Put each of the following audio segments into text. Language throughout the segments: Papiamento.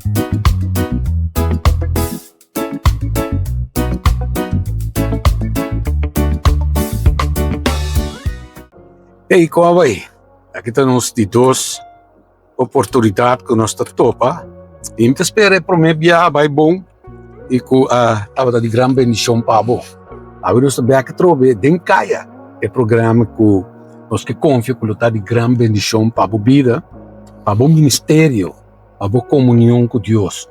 Hey, kon a bai? Aki ta nos di dos oportunidat ku nos ta topa. I mi ta spera e promé biaha bai bon i ku a tabata di gran bendishon pa bo. Awe nos ta bek atrobe den Kaya, e programa ku nos ke konfia ku lo ta di gran bendishon pa bo bida, pa bo ministerio, pa bo komunion ku Dios.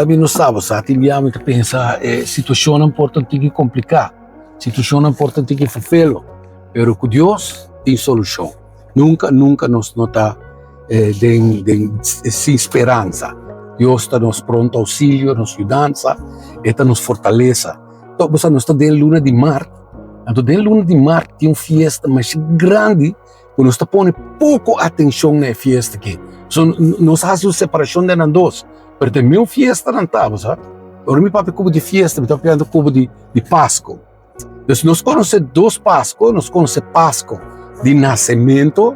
Mi no sa bo sa, tin bia mi ta pensa e situacionnan por ta un tiki complica, situacionnan por ta un tiki fefelo, pero cu Dios tin solucion. Nunca, nunca nos no ta den den sin speransa. Dios ta nos pronto auxilio, nos yudansa, e ta nos fortalesa. Tok bo sa nos ta den luna di mart, anto den luna di mart tin un fiesta masha grandi ku nos ta pone poko atenshon na e fiesta aki. So nos hasi un separashon den nan dos, pero ta e mismo fiesta nan ta, bo sa. Ora mi papia kubo di fiesta, mi ta papiando kubo di di Pasko. Dus nos konosé dos Pasko, nos konosé Pasko di nasementu,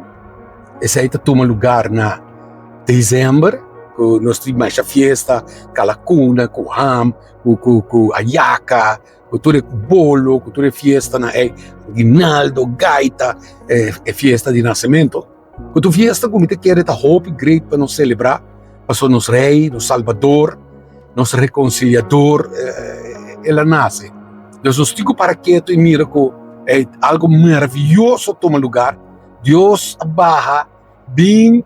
esei ta tuma lugar na desèmber, ku nos tin masha fiesta, kalakuna ku ham, ku ku ku ayaka. Ku tur e bolo, ku tur e fiestanan ei, aguinaldo, gaita, e fiesta di nasementu. Ku tur fiesta ku mi ta kere ta hopi great pa nos selebrá, pasobra nos Rei, nos Salbador, nos Rekonsiliador, el a nase. Entonces nos tin ku para ketu i mira ku algu maravioso tuma lugar, Dios a baha bin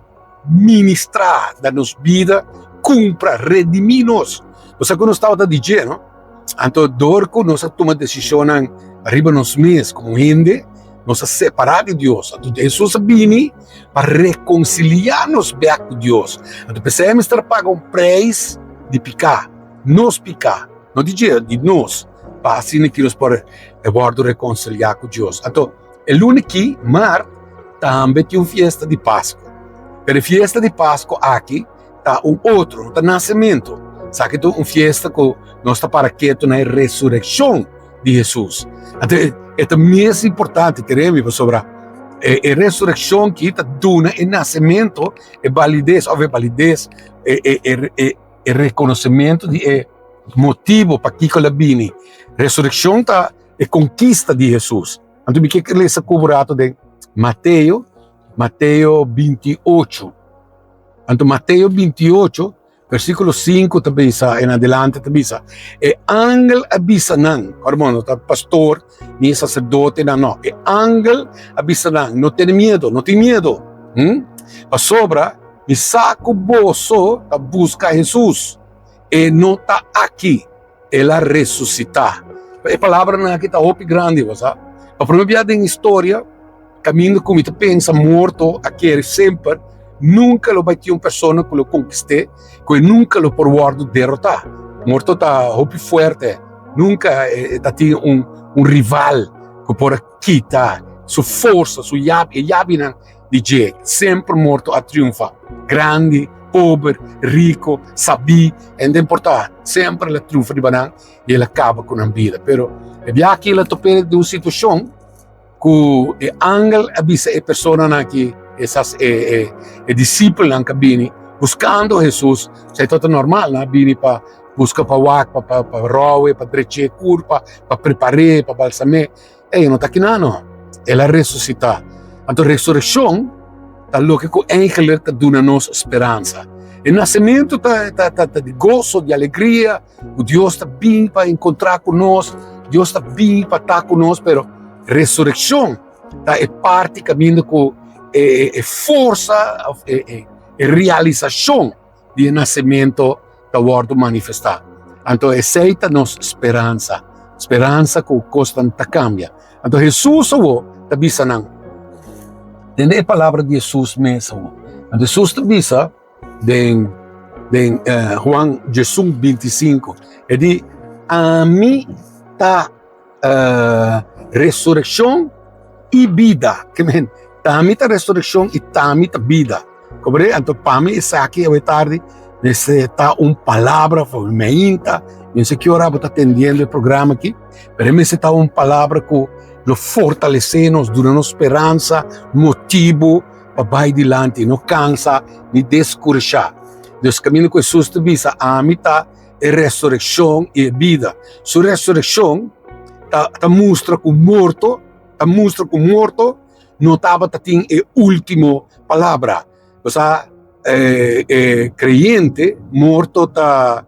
ministrá na nos bida, kumpra, redimí nos. Bo sa ku nos tabata di dje, no? Anto dor ku nos a tuma desishonnan riba nos mes komo hende, nos a separá di Dios. Anto Hesus a bini pa rekonsiliá nos bèk ku Dios. Anto p'esei e mester a paga un preis di piká, nos piká, no di dje, di nos, pa asina ki nos por wòrdu rekonsiliá ku Dios. Anto E luna aki, mart, tambe tin un fiesta di Pasku. Pero e fiesta di Pasku aki ta un otro, no ta nasementu. Esaki ta un fiesta ku nos ta para ketu na e resurekshon di Hesus. Anto e ta mes importante, kere mi, pasobra e resurekshon aki ta duna e nasementu e balides, òf e balides, e rekonosementu di e motibu pakiko el a bini. Resurekshon ta e konkista di Hesus. Anto mi ke lesa ku bo rato den Mateo, Mateo 28. Anto Mateo 28, versíkulo 5 ta bisa en adelante ta bisa, e angel a bisa nan, ora bo no ta pastor ni saserdotenan no, e angel a bisa nan, no tene miedo, no tin miedo, hm? Pasobra mi sa ku boso ta buska Hesus, e no ta aki. El a resusitá. E palabranan aki ta hopi grandi, bo sa. Pa promé bia den historia, kaminda ku mi ta pensa morto a kere semper, nunka lo bai tin un persona ku lo konkist'é, ku e nunka lo por wòrdu derotá. Morto ta hopi fuerte, nunka e ta tin un un rival ku por a kita su forsa, su yabi, e yabinan di dje. Semper morto a triunfa. Grandi, pober, riko, sabí, e no ta importá. Semper el a triunfa riba nan i el a kaba ku nan bida. Pero e biaha aki el a top'é den un situashon ku e angel a bisa e personanan aki, esas e e e disipelnan ku a bini buskando Hesus, esei tabata normal, nan a bini pa buska pa wak, pa pa pa ròwe, pa drech'é kurpa, pa prepar'é, pa balsam'é. Ey no ta kiná no, el a resusitá. Anto resurekshon ta loke ku eigenlijk ta duna nos speransa. E nasementu ta ta ta ta di goso, di alegria, ku Dios ta bin pa enkontrá ku nos, Dios ta bin pa ta ku nos, pero resurekshon ta e parti kaminda ku e e forsa òf e e e realisashon di e nasementu ta wòrdu manifestá. Anto esei ta nos speransa, speransa ku kosnan ta kambia. Anto Hesus awor ta bisa nan, tende e palabra di Hesus mes awor. Anto Hesus ta bisa den den Juan diesun bintisinko, e di, Ami ta resurekshon i bida. Ke men, t'ami ta resurekshon i t'ami ta bida. Kobre? Anto pa mi esaki awe tardi mester ta un palabra for mi mainta, mi no sé ki ora bo ta atendiendo e programa aki, pero e mester ta un palabra ku lo fortalesé nos, duna nos speransa, motibu pa bai dilanti, no kansa ni deskurashá. Dus kaminda ku Hesus ta bisa, Ami ta e resurekshon i e bida. Su resurekshon ta ta mustra ku morto, ta mustra ku morto no tabata tin e último palabra. Osea, e kreyente morto ta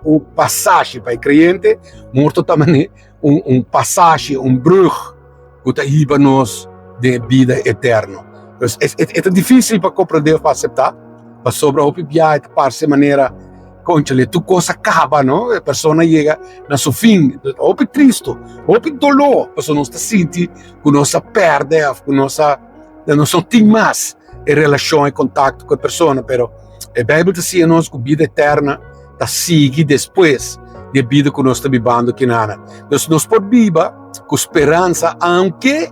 un pasashi pa e kreyente, morto ta manera un pasashi, un brug ku ta hiba nos den e bida eterno. Pues e ta difísil pa komprendé òf pa aseptá, pasobra hopi biaha e ta parse manera kónchale tur kos a kaba, no? E persona yega na su fin. Hopi tristu, hopi doló, pasobra nos ta sinti ku nos a pèrdè òf ku nos a nos no tin mas e relashon, e kontakto ku e persona, pero e Beibel ta siña nos ku bida eterna ta sigui despues di e bida ku nos ta bibando kinana. Dus nos por biba ku speransa aunke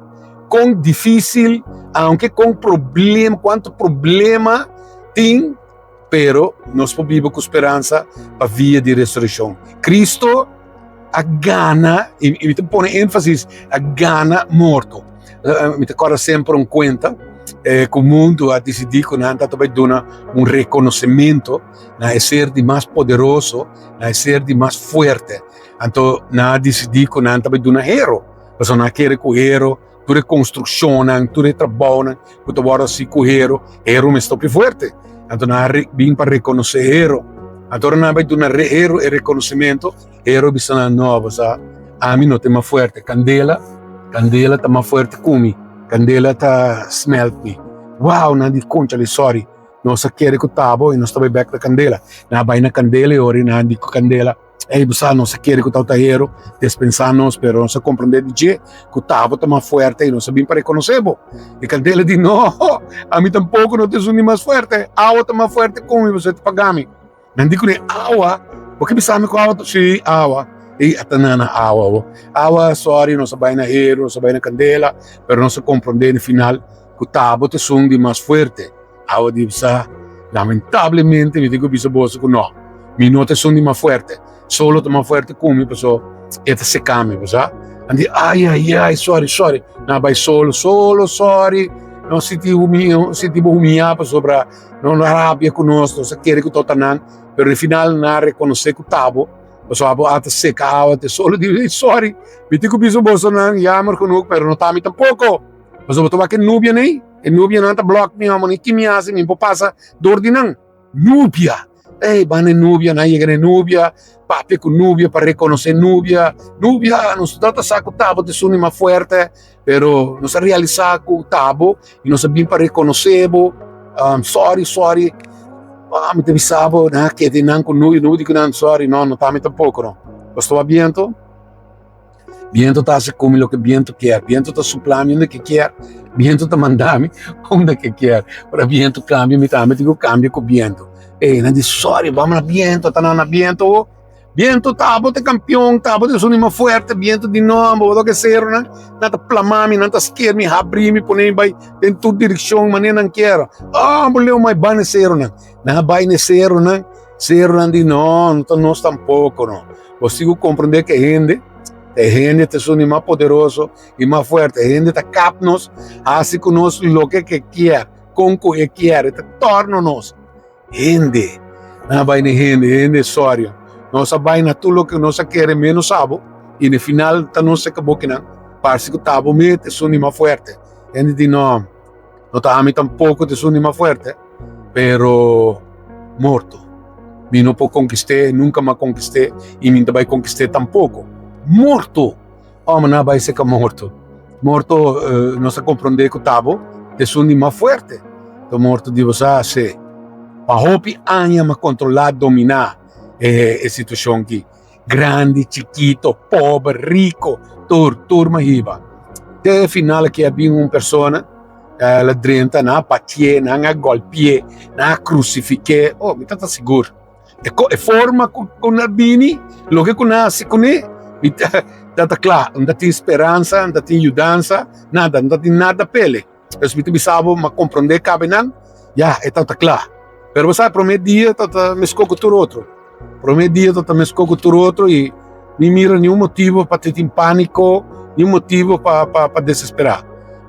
kon difísil, aunke kon problema, kuantu problema tin, pero nos por biba ku speransa pa via di resurekshon. Kristo a gana, i mi ta pone énfasis, a gana morto. Mi ta kòrda semper un kuenta ku mundu a disidí ku nan ta bai duna un rekonosementu na e ser di mas poderoso, na e ser di mas fuerte. Anto nan a disidí ku nan ta bai duna hero, pasobra nan a kere ku hero tur e konstrukshonnan, tur e trabounan ku ta wòrdu hasi ku hero, hero mester hopi fuerte. Anto nan a bin pa rekonosé hero. Anto ora nan a bai duna hero e rekonosementu, hero a bisa nan, No, bo sa, ami no ta e mas fuerte. Kandela, kandela ta mas fuerte ku mi. Kandela ta smèlt mi. Wow! Nan di, Konchale, sòri, nos a kere ku ta bo i nos ta bai bèk na kandela. Nan a bai na kandela i ora nan di ku kandela. Ey, bo sa, nos a kere ku tabata hero, despensá nos, pero nos a komprendé di dje ku t'abo ta mas fuerte i nos a bin pa rekonosé bo. E kandela di, No, ami tampoko no ta esun di mas fuerte. Awa ta mas fuerte ku mi, boso ta paga mi. Nan di kuné, Awa? Bo ke bisa mi ku awa ta? Sí, awa. Ey, ata nan na awa bo. Awa, sòri, nos a bai na hero, nos a bai na kandela, pero nos a komprendé na final ku t'abo ta esun di mas fuerte. Awa di bisa, Lamentablemente mi tin ku bisa boso ku no, mi no ta esun di mas fuerte. Solo ta mas fuerte ku mi paso e ta seka mi, bo sa. Nan di, Ai, ai, ai, sorry, sorry. Nan a bai solo, solo, sorry. Nos sinti sinti bo humiá pasobra no no rabia ku nos, nos a kere ku tabata nan, pero al final nan a rekonosé ku ta bo, pasobra abo a ta seka awa te solo di, sorry, mi tin ku bisa boso nan, jammer genoeg, pero no ta mi tampoko. Pasobra bo ta wak e nubianan ei, e nubianan ta blòk mi amo, ni ki mi hasi, mi por pasa dor di nan. Nubia! Ey, ban na e nubia, nan yega na e nubia, papia ku nubia pa rekonosé nubia. Nubia, nos no ta sa ku ta bo ta esun di mas fuerte, pero nos a realisá ku ta bo i nos a bin pa rekonosé bo. Sòri, sòri, mi ta bisa bo, nan a keda einan ku nubia, nubia di ku nan, sòri, no, no ta mi tampoko no. Nos ta wak bientu. Biento ta hasi ku mi loke biento kier. Biento ta supla mi unda ke kier. Biento ta manda mi unda ke kier. Ora biento kambia mi tambe tin ku kambia ku biento. Ey, nan di sorry, bam na biento, ta nan na biento ho. Biento ta bo ta kampion, ta bo ta esun di mas fuerte, biento di no, bo ta ke seronan, nan ta plama mi, nan ta sker mi, habri mi, pone mi bai den tur direkshon manera nan kier. Oh, bo leu mai ban e seronan. Nan a bai na e seronan, seronan di no, no ta nos tampoko no. Bo sigu komprendé ku e hende, e hende ta esun di mas poderoso i mas fuerte. E hende ta kap nos, hasi ku nos loke ku e kier, kon ku e kier, e ta tòrna nos. Hende, nan a bai na e hende, e hende sòria. Nos a bai na tur loke nos a kere ménos abo, i na final ta nos seka bokinan. Parse ku ta abo mes ta esun di mas fuerte. Hende di no. No ta ami tampoco ta esun di mas fuerte, pero morto. Mi no por conquist'é, nunca m'a conquist'é y mi no ta bai conquist'é tampoco. Morto! Homber nan a bai seca morto. Morto, nos a comprendé cu ta bo ta esun di mas fuerte. Ta morto di bo sa, sí. Pa hopi aña m'a controlá, dominá e situacion aki. Grandi, chikito, pober, rico, tur, tur m'a hiba. Te e final aki a bin un persona, el a drenta, nan a batié, nan a golpié, nan a crucifiqué. Oh, mi ta ta sigur. E co, e forma cu, cu nan a bini, loke cu nan a haci cuné, mi ta, ta ta cla. No ta tin speransa, no ta tin yudansa, nada, no ta tin nada p'el. Pues mi ta bisa bo, m'a comprendé cabe nan, ya, e ta ta cla. Pero bo sa, promé dia ta ta mesco cu tur otro. Promé dia ta ta mesco cu tur otro y mi mira niun motibo pa tin panico, niun motibo pa pa pa desesperá.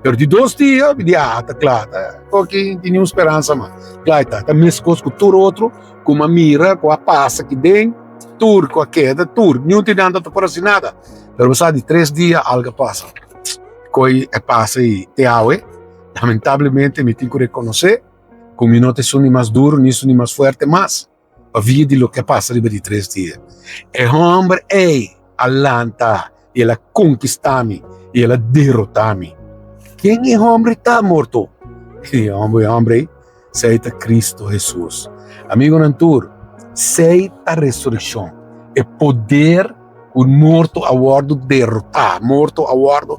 Pero di dos dia, mi di, ah, ta kla, ta oki, tin niun speransa mas. Kla ta, ta meskos ku tur otro ku mi a mira, ku a pasa aki den, tur ku a keda, tur, niun di nan ta por hasi nada. Pero bo sa di tres dia algu a pasa. Koi a pasa i te awe, lamentablemente mi tin ku rekonosé ku mi no ta esun di mas duru ni esun di mas fuerte mas. Pabia di loke a pasa riba di tres dia. E homber ei a lanta i el a konkistá mi i el a derotá mi. Ken e homber ei ta, morto? E homber ei, esei ta Kristu Hesus. Amigonan tur, esei ta resurekshon, e poder ku morto a wòrdu derotá, morto a wòrdu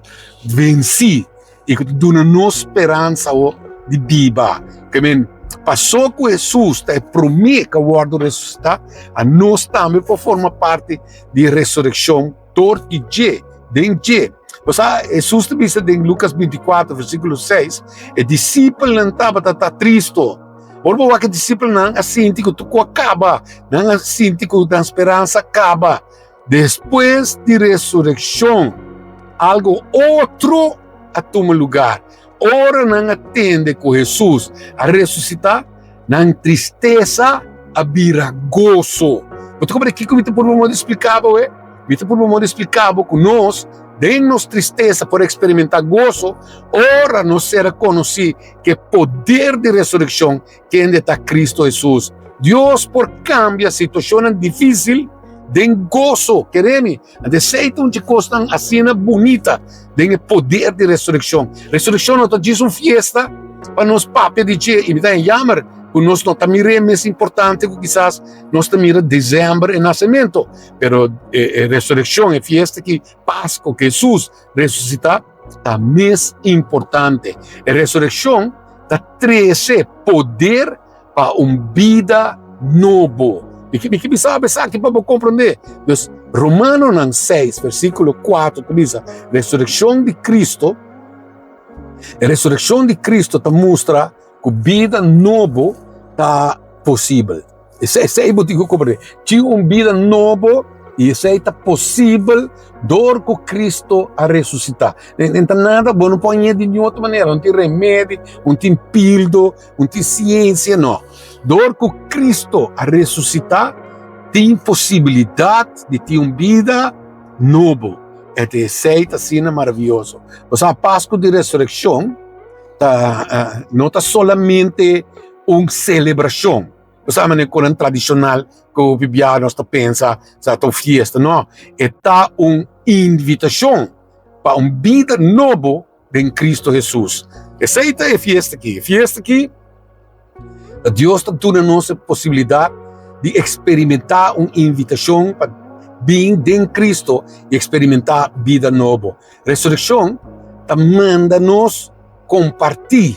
vensí. I ku ta duna nos speransa awo di biba. Ke men, pasó ku Hesus ta e promé ku a wòrdu resusitá, anos tambe por forma parti di e resurekshon dor di dje, den dje. Bo sa, Hesus ta bisa den Lukas 24, versíkulo 6, e disipelnan tabata ta tristu. Ora bo wak e disipelnan a sinti ku tur ku a kaba, nan a sinti ku nan speransa a kaba. Despues di resurekshon, algu otro a tuma lugar. Ora nan a tende ku Hesus a resusitá, nan tristesa a bira goso. Bo ta komprende kiko mi ta purba moda di splika bo e? Mi ta purba moda di splika bo ku nos, den nos tristesa, por eksperimentá goso ora nos ser a konosí ku e poder di resurekshon kende ta Cristo Hesus. Dios por cambia situacionnan difícil den goso, keremi. Anto esei ta un dje cosnan asina bunita den e poder di resurreccion. Resurreccion no ta djis un fiesta pa nos papia di dje, i mi ta jammer cu nos no ta mir'é mes importante cu kisas nos ta mira december e nacemento. Pero e resurreccion, e fiesta ki Pasco, cu Hesus resucita, ta mes importante. E resurreccion ta trese poder pa un bida nobo. Mi ke mi ke bisa esaki pa bo komprondé. Dus Romanonan 6 versíkulo 4 ta bisa resurekshon di Kristo, e resurekshon di Kristo ta mustra ku bida nobo ta posibel. Esei, esei bo tin ku komprendé. Tin un bida nobo i esei ta posibel dor ku Kristo a resusitá. No ta nada, bo no por hañ'é di niun otro manera. No tin remedi, no tin pildo, no tin siensia, no. Dor ku Kristo a resusitá, tin posibilidat di tin un bida nobo. Esei ta asina maravioso. Bo sa, Pasku di Resurekshon ta, no ta solamente un selebrashon. Bo sa manera ku nan tradishonal ku hopi biaha nos ta pensa sa ta un fiesta. No, e ta un invitashon pa un bida nobo den Kristu Hesus. Esei ta e fiesta aki. E fiesta aki ta Dios ta duna nos e posibilidat di eksperimentá un invitashon pa bin den Kristu i eksperimentá bida nobo. Resurekshon ta manda nos kompartí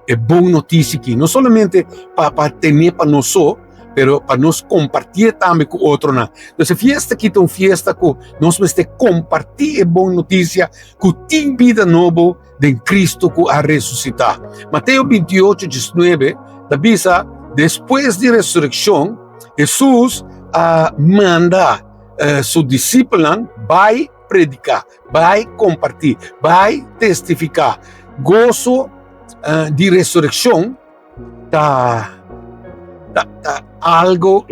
e bon notisia aki, no solamente pa pa tene pa nos so, pero pa nos kompartié tambe ku otronan. Entonces e fiesta aki ta un fiesta ku nos mester kompartí e bon notisia ku tin bida nobo den Kristu ku a resusitá. Mateo 28, 19 ta bisa, despues di resurekshon, Hesus a manda su disipelnan bai prediká. Bai kompartí, bai testifiká. Goso di resurekshon ta ta ta algo,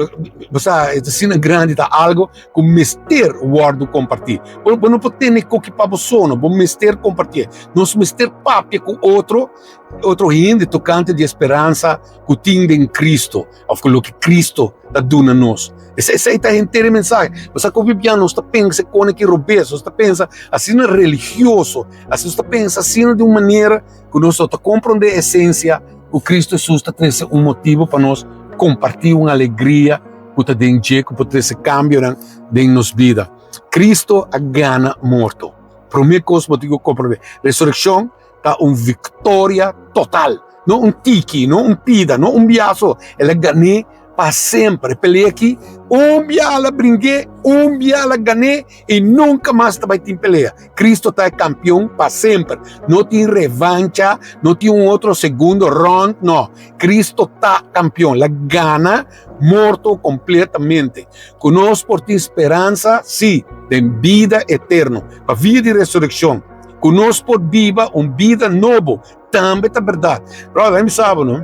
bo sa, e ta asina grandi, ta algo ku mester wòrdu kompartí. Bo bo no por tene koki pa bo so no, bo mester kompartié. Nos mester papia ku otro, otro hende tokante di e speransa ku tin den Kristu. Of ku loke Cristo ta duna nos. Esei ta henter e mensahe. Nos a kopi bia, nos ta pensa kone ki robes, nos ta pensa asina religioso, asina nos ta pensa asina di un manera ku nos no ta komprondé e esensia ku Cristo Jesus ta trese un motibu pa nos kompartí un alegria ku ta den dje ku por trese kambionan den nos bida. Cristo a gana morto. Promé kos bo tin ku komprondé, resurekshon ta un viktoria total. No un tiki, no un pida, no un biaso. El a gané pa semper. E pelea aki, un bia el a bringué, un bia el a gané i nunka mas ta bai tin pelea. Cristo ta e kampion pa semper. No tin revancha, no tin un otro segundo round, no. Cristo ta kampion. El a gana morto kompletamente. Ku nos por tin speransa, sí, den bida eterno, pa via di resurekshon. Ku nos por biba un bida nobo tambe ta bèrdat. Bròder, mi sa bo no,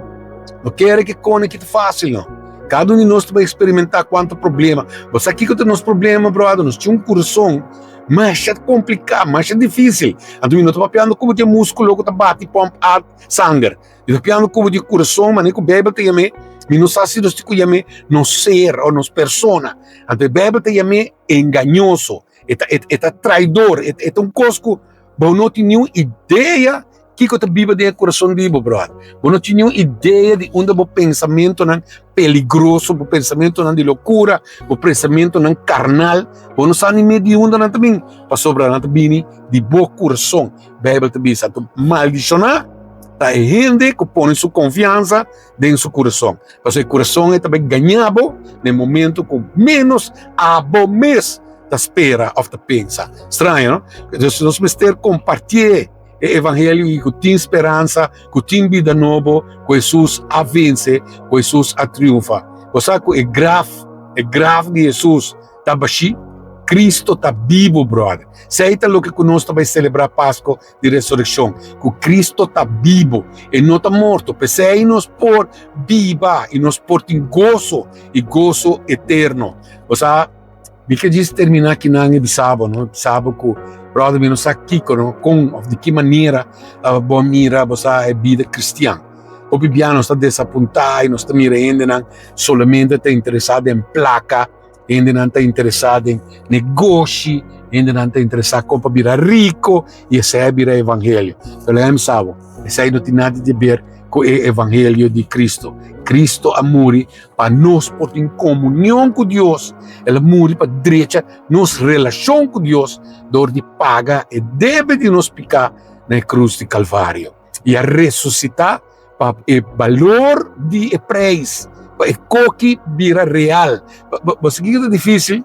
no kere ku e kone ki ta fásil no. Kada un di nos ta bai eksperimentá kuantu problema. Bo sa kiko ta nos problema, bròder? Nos tin un kurason masha kompliká, masha difísil. Anto mi no ta papiando ku bo tin múskulo ku ta bati, pòmp at sanger. Mi ta papiando ku bo di kurason, manera ku Beibel ta yam'é, mi no sa si nos tin ku yam'é nos ser òf nos persona. Anto e Beibel ta yam'é engañoso. E ta, e ta traidor, e ta un kos ku bo no tin niun idea kiko ta biba den e kurason di bo, bròder. Bo no tin niun idea di unda bo pensamentonan peligroso, bo pensamentonan di lokura, bo pensamentonan karnal, bo no sa ni mes di unda nan ta bini, pasobra nan ta bini di bo kurason. Beibel ta bisa, maldishoná ta e hende ku pone su konfiansa den su kurason. Pasobra e kurason ei ta bai gaña bo na e momento ku ménos abo mes ta spera òf ta pensa. Straño, no? Entonces nos mester kompartié e evangelio i ku tin speransa, ku tin bida nobo, ku Hesus a vense, ku Hesus a triunfa. Bo sa ku e graf, e graf di Hesus ta bashí? Kristo ta bibu, bròder. Esei ta loke ku nos ta bai selebrá Pasko di resurekshon, ku Kristo ta bibu, e no ta morto. P'esei nos por biba i nos por tin goso i goso eterno. Bo sa, mi ke djis terminá kinan e bisa bo, no? Bisa bo ku, bròder, mi no sa kiko, no, kon òf di ki manera bo a mira, bo sa, e bida kristian. Hopi bia nos ta desapuntá i nos ta mira hendenan solamente ta interesá den plaka. Hendenan ta interesá den negoshi, hendenan ta interesá kon pa bira riko i esei a bira evangelio. Pero laga mi sa bo, esei no tin nada di ber ku e evangelio di Kristu. Kristu a muri pa nos por tin komunion ku Dios. El a muri pa drecha nos relashon ku Dios dor di paga e debe di nos piká na e krus di Kalvario. I a resusitá pa e balor di e prijs, pa e koki bira real. Bo sa kiko ta difícil?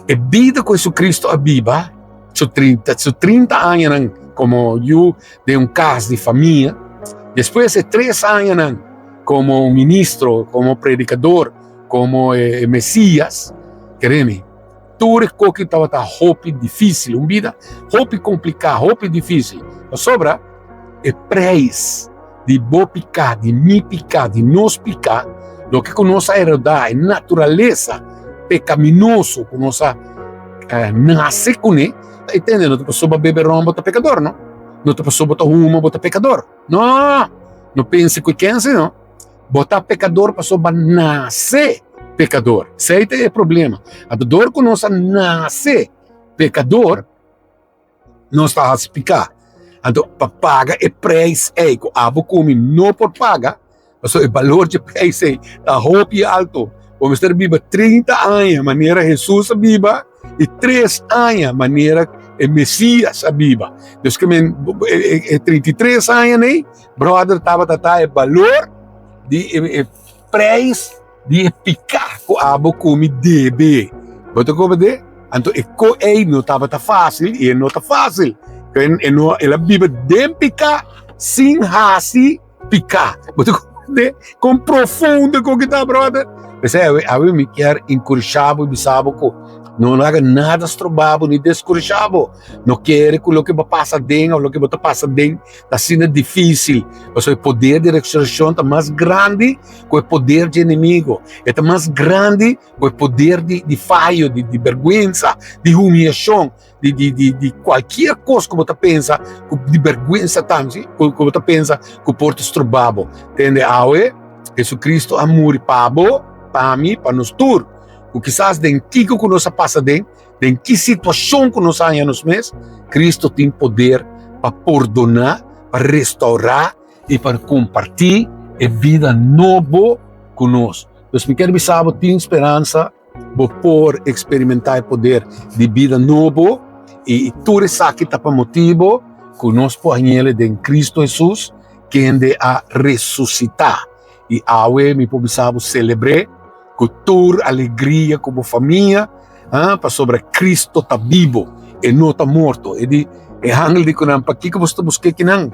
E bida ku Jesucristo a biba, su 30, su 30 añanan komo yu den un kas di famia, despues e tres añanan komo ministro, komo predikador, komo e Mesías, keremi, tur e koki tabata hopi difícil, un bida hopi kompliká, hopi difícil. Pasobra e prijs di bo piká, di mi piká, di nos piká, loke ku nos a heredá, e naturalesa pekaminoso ku nos a nase kuné, ta entende, no ta pasobra bo bebe ron bo ta pekador, no. No ta pasobra bo ta huma bo ta pekador. No! No pensa ku e kense, no. Bo ta pekador pasobra bo a nase pekador. Esei ta e problema. Anto dor ku nos a nase pekador, nos ta hasi piká. Anto pa paga e preis ei ku abo ku mi no por paga, pasobra e balor dje preis ei ta hopi alto. Bo mester biba 30 aña manera Hesus a biba i tres aña manera e Mesias a biba. Dus ke men e 33 aña nei, bròder tabata ta e balor di e preis di e piká ku abo ku mi debe. Bo ta komprendé? Anto e ko ei no tabata fásil i e no ta fásil. E no, el a biba den piká sin hasi piká. Bo ta komprendé kon profundo ku ki ta, bròder? P'esei awe, awe mi kier enkurashá bo i bisa bo ku no laga nada stroba bo ni deskurashá bo. No kere ku loke bo a pasa aden òf loke bo ta pasa aden ta asina difísil, pasobra e poder di resurekshon ta mas grandi ku e poder dje enemigo, e ta mas grandi ku e poder di di fayo, di di bèrgwensa, di humiashon, di di di di kualkier kos ku bo ta pensa ku di bèrgwensa tambe, si, ku bo ta pensa ku por ta stroba bo. Tende awe, Jesucristo a muri pa bo, pa mi, pa nos tur, ku kisas den kiko ku nos a pasa den, Den ki situashon ku nos haña nos mes, Kristu tin poder pa pordoná, pa restourá i pa kompartí e bida nobo ku nos. Dus mi kier bisa bo, tin speransa, bo por eksperimentá e poder di bida nobo i tur esaki ta pa motibu ku nos por hañ'el den Kristu Hesus, kende a resusitá. I awe mi por bisa bo selebr'é ku tur alegria ku bo famia, ah, pasobra Cristo ta bibo, e no ta morto. E di, e angel di ku nan, pakiko boso ta busk'é kinan?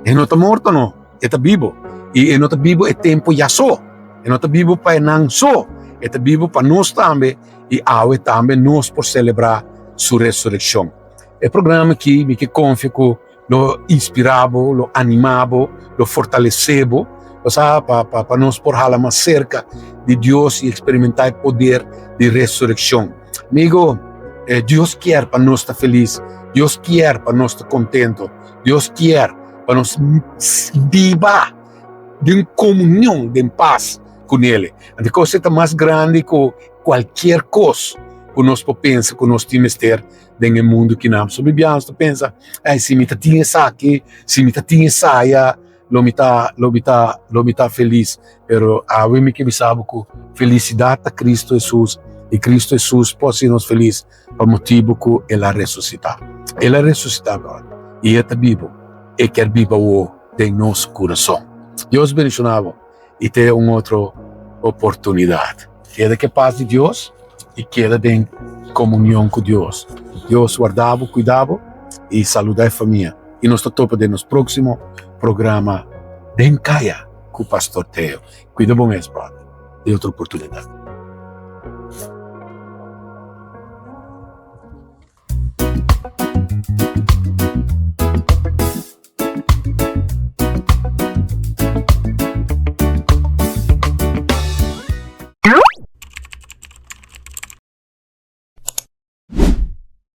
E no ta morto no, e ta bibo. I e no ta bibo e tempu ya so, e no ta bibo pa e nan so, e ta bibo pa nos tambe, i awe tambe nos por selebrá su resurekshon. E programa aki mi ke konfia ku lo inspirá bo, lo animá bo, lo fortalesé bo, pasá pa pa pa nos por hala mas serka di Dios i eksperimentá e poder di resurekshon. Amigo, eh, Dios kier pa nos ta felis, Dios kier pa nos ta kontento, Dios kier pa nos biba den komunion, den pas ku nele. Anto kos ta mas grandi ku kualkier kos ku nos por pensa ku nos tin mester den e mundu kinan. So mi biaha nos ta pensa, ay si mi ta tin esaki, si mi ta tin esaya, lo mi ta, lo mi ta, lo mi ta felis. Pero awe mi ke bisa bo ku felisidat ta Kristu Hesus i Kristu Hesus por hasi nos felis pa motibu ku El a resusitá. El a resusitá bròder i E ta bibu. E kier biba awo den nos kurason. Dios bendishoná bo i te un otro oportunidat. Keda ku e pas di Dios i keda den komunion ku Dios. Dios warda bo, kuida bo i saluda e famia. I nos ta topa den nos próksimo programa Den Kaya ku Pastor Theo. Kuida bo mes, bròder. Te otro oportunidat.